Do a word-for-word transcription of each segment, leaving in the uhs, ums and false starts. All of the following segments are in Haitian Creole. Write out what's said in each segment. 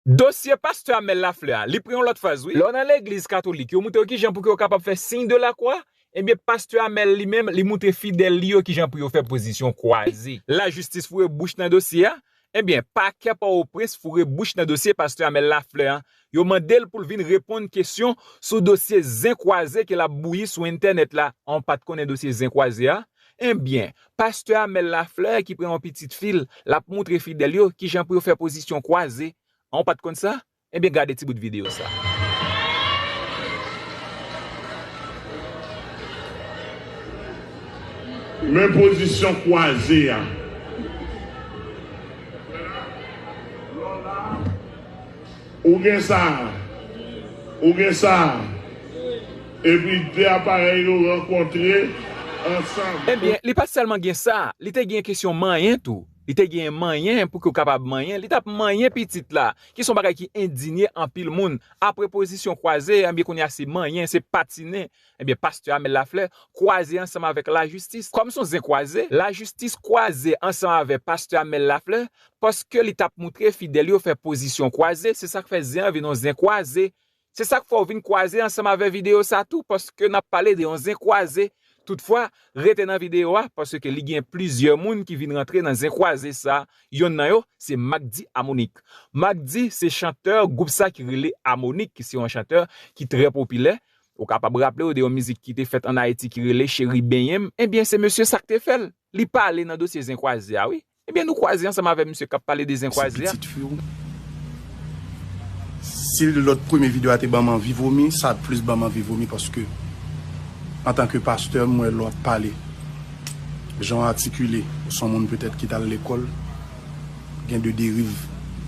Dosye pastè Amel Lafleur a, li pran yon lòt faz, wi. Lè w nan legliz katolik, yo montre w kijan pou ke w kapab fè siy de lakwa. Ebyen, pastè Amel li menm, li montre fidèl li yo kijan pou yo fè pozisyon kwaze. Lajistis foure bouch nan dosye a. Ebyen, pakè Pòtoprens foure bouch nan dosye pastè Amel Lafleur an. Yo mande l pou l vin reponn kesyon sou dosye zen kwaze ke l ap bouyi sou entènèt la. An, w pa t konnen dosye zen kwaze a? Ebyen, pastè Amel Lafleur ki pran yon pitit fi l, l ap montre fidèl yo kijan pou yo fè pozisyon kwaze. An, w pa t konn sa? Ebyen, gade ti bout videyo sa. Men pozisyon kwaze a. Ou gen sa. Ou gen sa. Epi de aparèy yo rankontre ansanm. Ebyen, li pa t sèlman gen sa, li te gen kesyon manyen tou. Li te gen manyen pou ke w kapab manyen. Li t ap manyen pitit la, ki se yon bagay ki endinye anpil moun. Apre pozisyon kwaze, ebyen, kounye a se manyen, se patinen. Ebyen, pastè Amel Lafleur kwaze ansanm avèk lajistis. Kòm se yon zen kwaze, lajistis kwaze ansanm avèk pastè Amel Lafleur, paske li t ap montre fidèl yo fè pozisyon kwaze, se sa k fè zen an vin yon zen kwaze. Se sa k fè w vin kwaze ansanm avè videyo sa tou, paske n ap pale de yon zen kwaze. Toutfwa, rete nan videyo a, paske li gen plizyè moun ki vin rantre nan zen kwaze sa. Yonn nan yo, se Macdy Amonique. Macdy se chantè gwoup sa ki rele Amonique, ki se yon chantè ki trè popilè. Ou kapab raple w de yon mizik ki te fèt ann Ayiti ki rele Cheri Benyen m. Ebyen, se mesye sa k te fè l. Li pale nan dosye zen kwaze a, wi. Ebyen, nou kwaze ansanm avè misye k ap pale de zen kwaze a. Si lòt premye videyo a te ban m anvi vomi, sa plis ban m anvi vomi paske antanke pastè, m wè lè w ap pale, jan w atikile, ou se yon moun petèt ki t al lekòl, gen de deriv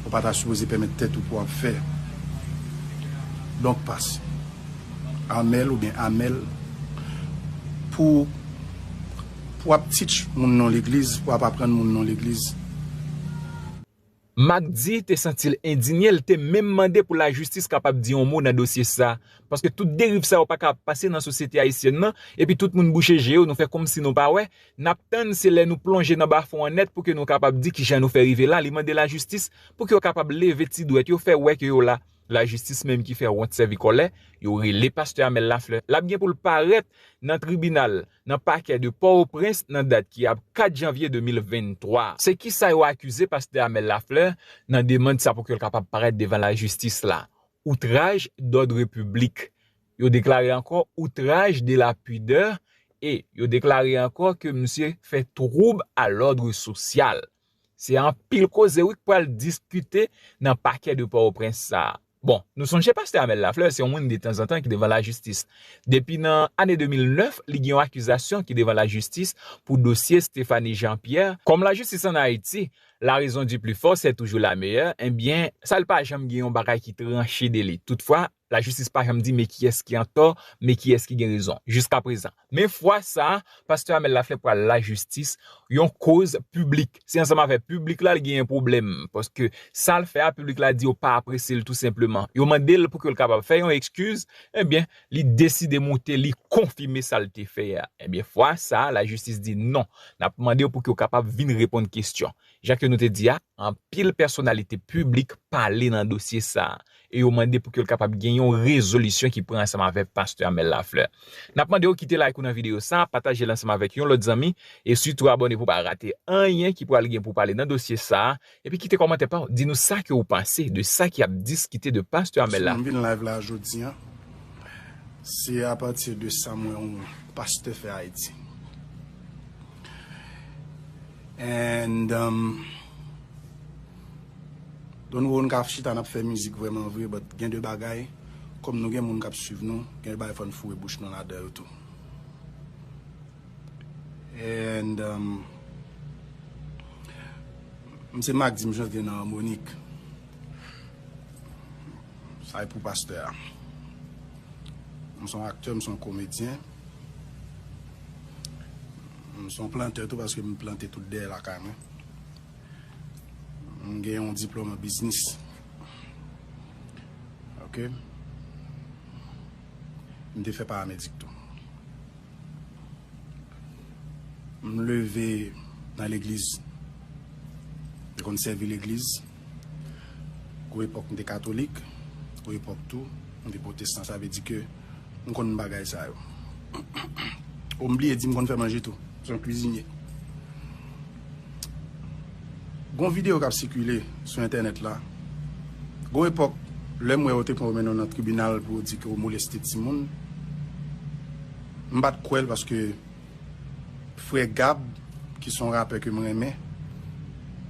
ou pa ta sipoze pèmèt tèt ou pou w ap fè. Donk, pastè Amel oubyen Amel, pou pou w ap teach moun nan legliz, pou w ap aprann moun nan legliz. Macdy te santi l endinye, l te menm mande pou lajistis kapab di yon mo nan dosye sa, paske tout deriv sa yo pa ka ap pase nan sosyete ayisyèn nan, epi tout moun bouche je yo, nou fè kòmsi nou pa wè. N ap tann se lè nou plonje nan bafon an nèt pou ke nou kapab di kijan nou fè rive la. Li mande lajistis pou ke yo kapab leve ti dwèt yo, fè wè ke yo la. Lajistis menm ki fè wont sèvi kòlè, yo rele pastè Amel Lafleur. L ap gen pou l parèt nan tribinal, nan pakè de Pòtoprens, nan dat ki ap kat janvye de mil venntwa. Se kisa yo akize pastè Amel Lafleur nan demann sa pou ke l kapab parèt devan lajistis la? Outraj d'ordre public. Yo deklare ankò outraj de la pudeur e yo deklare ankò ke misye fè twoub a lòd sosyal. Se anpil koze, wi, k pral diskite nan pakè de Pòtoprens sa a. Bon, nou sonje pastè Amel Lafleur se yon moun detanzantan ki devan lajistis. Depi nan ane de mil nèf, li gen yon akizasyon ki devan lajistis pou dosye Stephanie Jean Pierre. Kòm lajistis ann Ayiti, la raison du plus fort c'est toujours la meilleure, ebyen, sa l pa janm gen yon bagay ki tranche de li. Toutfwa, lajistis pa janm di men kiyès ki antò, men kiyès ki gen rezon, jiskaprezan. Men fwa sa a, pastè Amel Lafleur pral lajistis, yon koz piblik. Se ansanm avèk piblik la, l genyen pwoblèm, paske sa l fè a, piblik la di yo pa apresye l tou senpleman. Yo mande l pou ke l kapab fè yon ekskiz, ebyen, li deside moute, li konfime sa l te fè a. Ebyen, fwa sa a, lajistis di non, n ap mande w pou ke w kapab vin reponn kesyon. Jan ke nou te di a, anpil pèsonalite piblik pale nan dosye sa a. E yo mande pou ke l kapab gen yon rezolisyon ki pran ansanm avèk pastè Amel Lafleur. N ap mande w kite like ou nan videyo sa a, pataje l ansanm avèk yon lòt zanmi, e sitou abòne pou w pa rate anyen ki pral gen pou pale nan dosye sa a. Epi kite kòmantè pa w, di nou sa ke w panse de sa ki ap diskite de pastè Amel Lafleur. Si m vin live la jodi a, se apati de sa m wè yon pastè fè Ayiti. And um, donn wè nou ka chita n ap fè mizik vrèman vre, but gen de bagay, kòm nou gen moun k ap swiv nou, gen de bagay fò n foure bouch nou ladan yo tou. And um, m se Macdy, m chante nan Amonique. Sa e pou pastè a. M se yon aktè, m se yon komedyen. M se yon plantè tou paske m plante tout dèyè lakay mwen. M gen yon diplòm an biznis. Ok. M te fè paramedik tou. M leve nan legliz. M te konn sèvi legliz. Yon epòk m te katolik, yon epòk tou, m te pwotestan. Sa vle di ke m konn bagay sa yo. O, m bliye di m konn fè manje tou. Se yon kwizinye. Gon videyo k ap sikile sou entènèt la. Gon epòk, lè m wè yo te pran w mennen w nan tribinal pou yo di ke w moleste timoun, m pa t kwè l paske frè Gab, ki se yon rapè ke m renmen,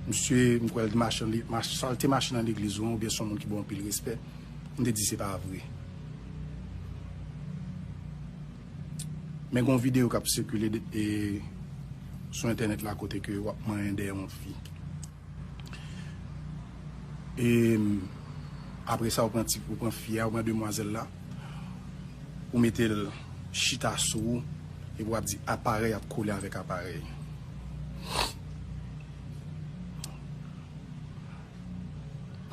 misye, m kwè l te mache nan le-, mach-, sa l te mache nan legliz ou an, oubyen se yon moun ki ba w anpil respè, m te di se pa vre. Men gon videyo k ap sikile de, e, sou entènèt la kote ke w ap manyen dèyè yon fi. E, apre sa, ou pran ti, ou pran fi a, ou pran demwazèl la, ou mete l chita sou ou, epi w ap di aparèy ap kole avèk aparèy.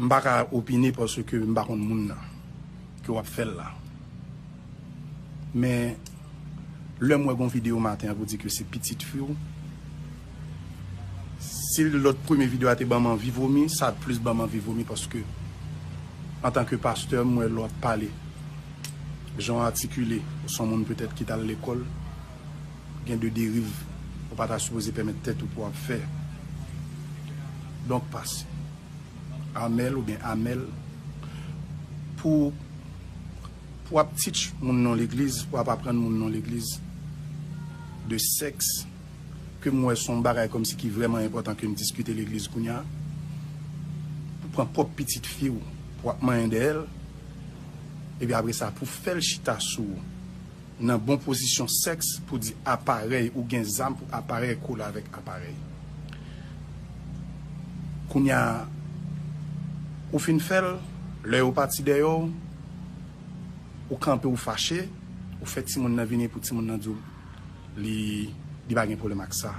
M pa ka opine paske m pa konn moun nan ke w ap fè l la. Men, lè m wè gon videyo maten an pou di ke se pitit fi w, si lòt premye videyo a te ban m anvi vomi, sa plis ban m anvi vomi paske, antanke pastè, m wè lè w ap pale, jan w atikile, ou se yon moun petèt ki t al lekòl, gen de deriv ou pa ta sipoze pèmèt tèt ou pou w ap fè. Donk, pase. Amèl oubyen Amèl, pou, pou w ap teach moun nan legliz, pou w ap aprann moun nan legliz de sèks, ke m wè se yon bagay kòmsi ki vrèman enpòtan ke n diskite legliz kounye a, pou pran pwòp pitit fi w, pou w ap manyen dèyè l, epi apre sa, pou fè l chita sou ou, nan bon pozisyon sèks pou di aparèy, ou gen zam pou aparèy kole avèk aparèy. Kounye a, ou fin fè l, lè yo pati dèyè w, ou kanpe, ou fache, ou fè timoun nan vini pou timoun nan di w li, li pa gen pwoblèm ak sa.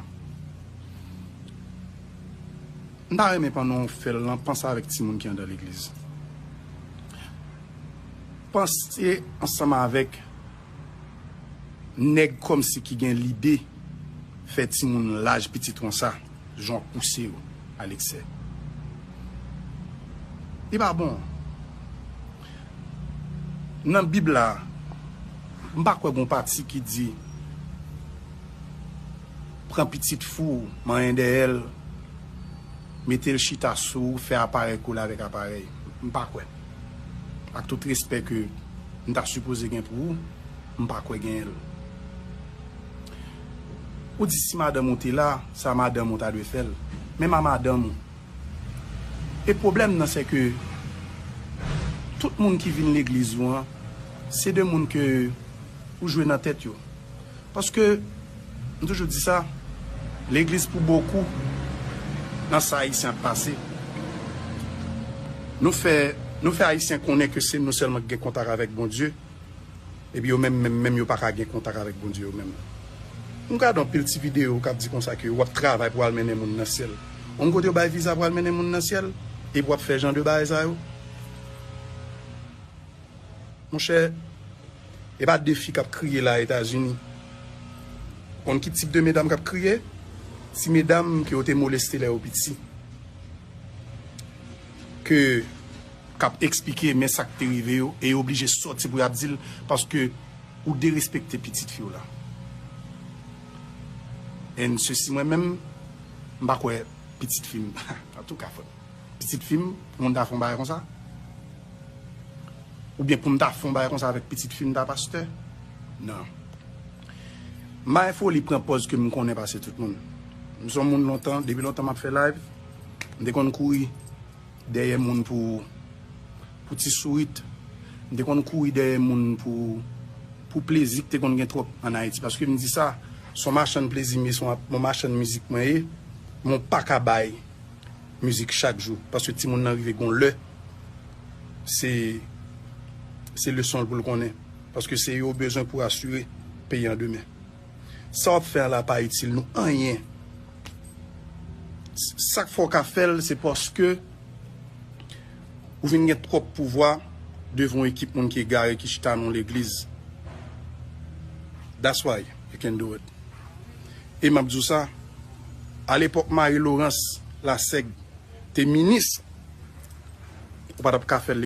M ta renmen pandan w fè l lan, panse avèk timoun ki anndan legliz. Panse ansanm avèk nèg kòmsi ki gen lide fè timoun laj pitit ou an sa, jan w ap pouse yo a leksè. Li pa bon. Nan Bib la, m pa kwè gon pati ki di, pran pitit fi w, manyen dèyè l, mete l chita sou ou, fè aparèy kole avèk aparèy. M pa kwè. Ak tout respè ke m ta sipoze gen pou ou, m pa kwè genyen l. Ou di si madanm ou te la, sa madanm ou ta dwe fè l. Menm a madanm ou. E pwoblèm nan, se ke tout moun ki vin legliz ou an, se de moun ke ou jwe nan tèt yo. Paske, m toujou di sa, legliz pou bokou nan sa Ayisyen ap pase. Nou fè, nou fè Ayisyen konnen ke se nou sèlman ki gen kontak avèk Bondye, epi yo menm, menm, menm yo pa ka gen kontak avèk Bondye yo menm. M gade anpil ti videyo k ap di konsa ke w ap travay pou al mennen moun nan syèl. Yon kote yo bay viza pou al mennen moun nan syèl, epi w ap fè jan de bagay sa yo. Monchè, e pa de fi k ap kriye la Etazini. Konn ki tip de medam k ap kriye? Ti medam ke yo te moleste lè yo piti. Ke k ap eksplike men sa k te rive yo, e yo oblije sòti pou y ap di l, paske ou derespekte pitit fi w la. And ceci, mwen menm, m pa kwè pitit fi m, antouka, fò, pitit fi m, pou moun ta fè yon bagay konsa? Oubyen pou m ta fè yon bagay konsa avèk pitit fi m ta pastè? Non. M pa gen foli pran pòz ke m konnen pase tout moun. M se yon moun lontan, depi lontan m ap fè live, m te konn kouri dèyè moun pou, pou ti sourit. M te konn kouri dèyè moun pou, pou plezi ki te konn gen twòp ann Ayiti. Paske m di sa, se yon machann plezi m ye, se yon, yon machann mizik mwen ye, men w pa ka bay mizik chak jou. Paske timoun nan rive gon lè, se, se leson l pou l konnen. Paske se yo bezwen pou asire peyi an demen. Sa w ap fè a la pa itil nou anyen. S-, sa k fè w ka fè l, se paske ou vin gen twòp pouvwa devan yon ekip moun ki egare ki chita nan yon legliz. That's why you can do it. E m ap di w sa, alepòk Marie Laurence Lasèg te minis, pa t ap ka fè l